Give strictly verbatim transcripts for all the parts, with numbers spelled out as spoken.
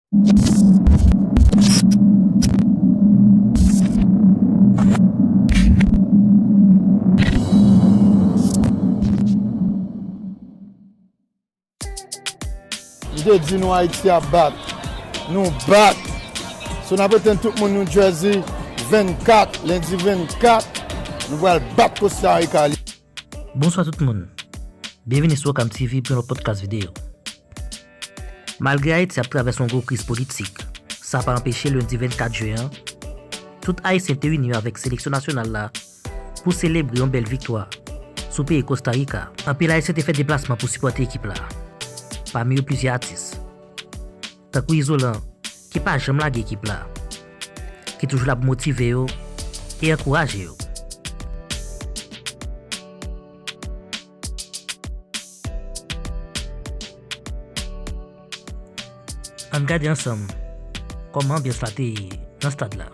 M te di nou Ayiti ap bat. Nou bat. So n ap etann tout moun New Jersey vennkat, lendi vennkat, nou pral bat Costa Rica. Bonswa tout moun. Byenvini sou Okam T V pou yon lòt podcast videyo. Malgre Ayiti ap travèse yon gwo kriz politik, sa pa anpeche lendi vennkat jen an, tout Ayisyen te ini yo avèk seleksyon nasyonal la pou selebre yon bèl viktwa sou peyi Costa Rica. Anpil Ayisyen te fè deplasman pou sipòte ekip la, pami yo plizyè atis, tankou Izolan, ki pa janm lage ekip la, ki toujou la pou motive yo e ankouraje yo. Ann gade ansanm kòman anbyans la te ye nan stad la.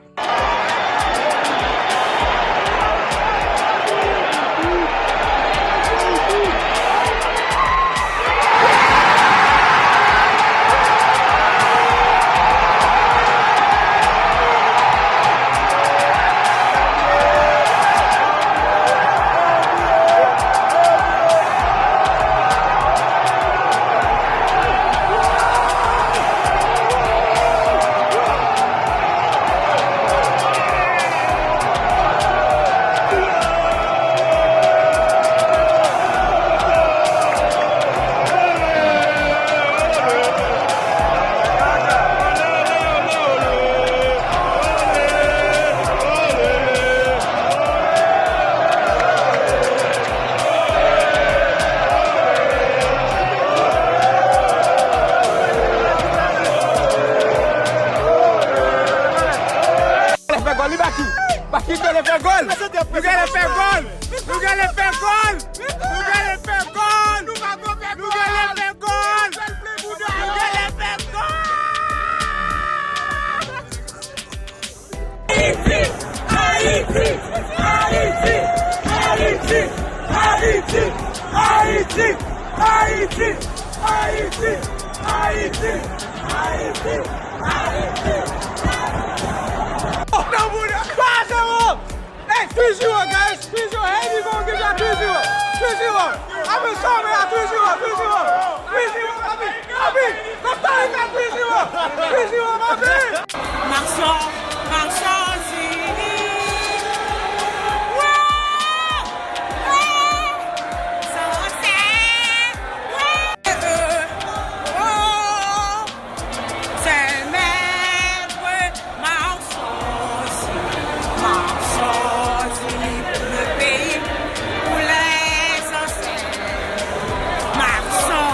Fè gòl, li Baky. Baky genlè fè gòl. Nou genlè fè gòl. Nou genlè fè gòl. Nou genlè fè gòl. Nou genlè fè gòl. Nou genlè fè gòl. Ayiti! Ayiti! Nan moun yo! Twa a zewo! Hey, three zero, guys! Three zero! Hey, we gonna give y'all three zero! Three zero! I've been showing y'all three zero! Three zero! Three zero, papi! Papi! Costa Rica three zero! Three zero, papi! Mason, Mason Zini. Wow! Wow! Sansè! Wow! Sèlman vre, Mason Zini, Mason Zini pou le peyi, pou lèzansèt. Mason.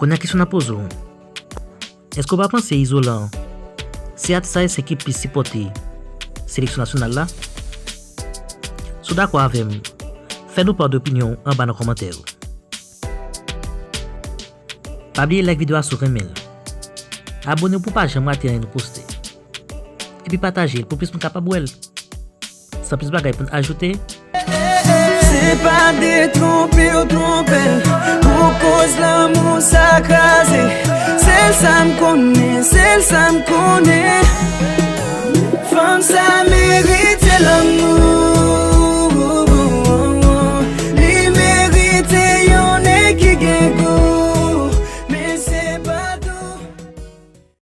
Kounye a kesyon n ap poze w, èske w pa panse Izolan se atis ayisyen ki plis sipòte seleksyon nasyonal la? Si w dakò avè m, fè nou pa w de opinyon w anba nan kòmantè yo. Pa bliye like videyo a si w renmen l. Abòne w pou w pa janm rate anyen nou poste. Epi pataje l pou plis moun kapab wè l. San plis bagay pou n ajoute. Se pa detwonpe w twonpe l, pou koz lanmou sa kraze. Sèl sa m konnen, sèl sa m konnen.